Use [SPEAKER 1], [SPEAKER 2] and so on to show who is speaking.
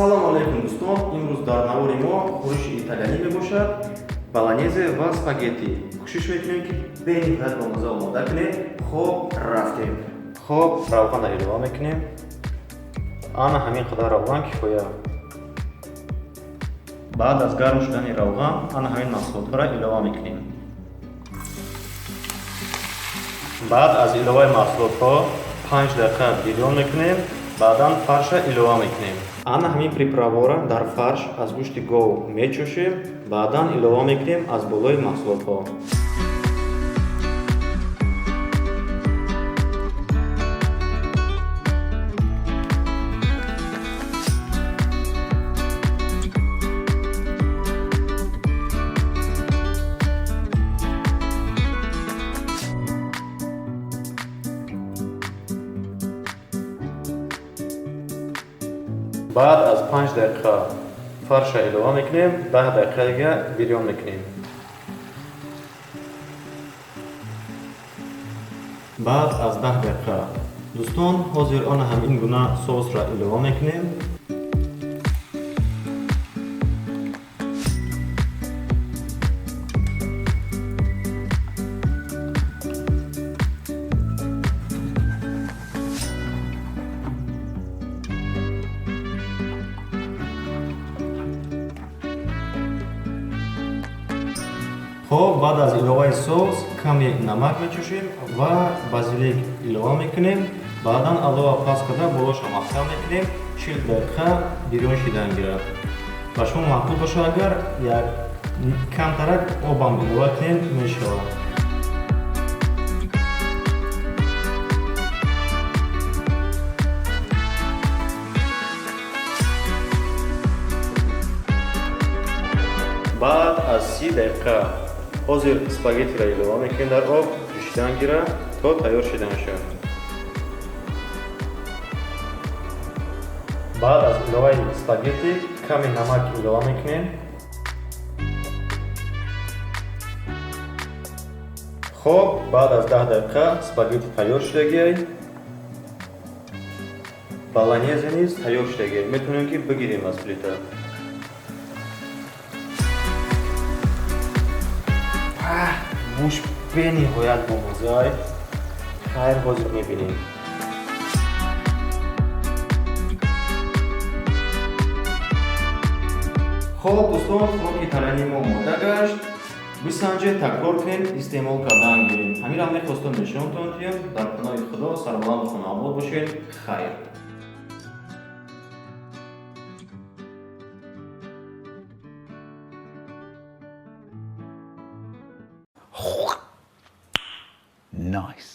[SPEAKER 1] Салому алайкум, дӯстон! Имрӯз дар навори мо хӯриши италиянӣ мебошад, болонезе ва спагетти. Кӯшиш мекунем, ки бениҳоят бомаза омода кунем. Хоб, рафтем. Хоб, равғана илова мекунем. Ана ҳамин қадар равған кифоя. Баъд аз гарм шудани равған ана ҳамин маҳсулотҳоро илова мекунем. Баъд аз иловаи маҳсулотҳо 5 дақиқа бирён мекунем, баъдан фарша илова мекунем. Ана ҳамин приправора дар фарш аз гӯшти гов мечошем, баъдан илова мекунем аз болои маҳсулотҳо. Баъд аз 5 дақиқа фарша илова мекунем, 10 дақиқа дига бирён мекунем. Баъд аз 10 дақиқа, дӯстон, ҳозир ана ҳамин гуна соусро илова мекунем. Хоб, баъд аз иловаи соус каме намак мечошем ва базилик илова мекунем. Баъдан алова паст карда, болоша маҳкам мекунем, 40 дақиқа бирён шидан гирад. Ба шумо маъқул бошад, агар як камтарак обам илова кунем, мешавад. Баъд аз 30 дақиқа ҳозир спагеттиро илова мекунем, дар об ҷӯшидан гира, то тайёр шидан шавад. Баъд аз иловаи спагетти каме намак илова мекунем. Хоб, баъд аз 10 дақиқа спагетти тайёр шудагиай, болонезе низ тайёр шудагиай. Метавонем, ки бигирем аз плита. Гӯшт бениҳоят бомазай. Хайр, ҳозир мебинем. Хоб, дӯстон, хӯроки италиянии мо омода гашт. Бисанҷед, такрор кунед, истеъмол кардан гирем. Ҳаминро мехостам нишонтон диҳам. Дар паноҳи Худо, сарбаланду хонаобод бошед. Хайр.
[SPEAKER 2] Nice.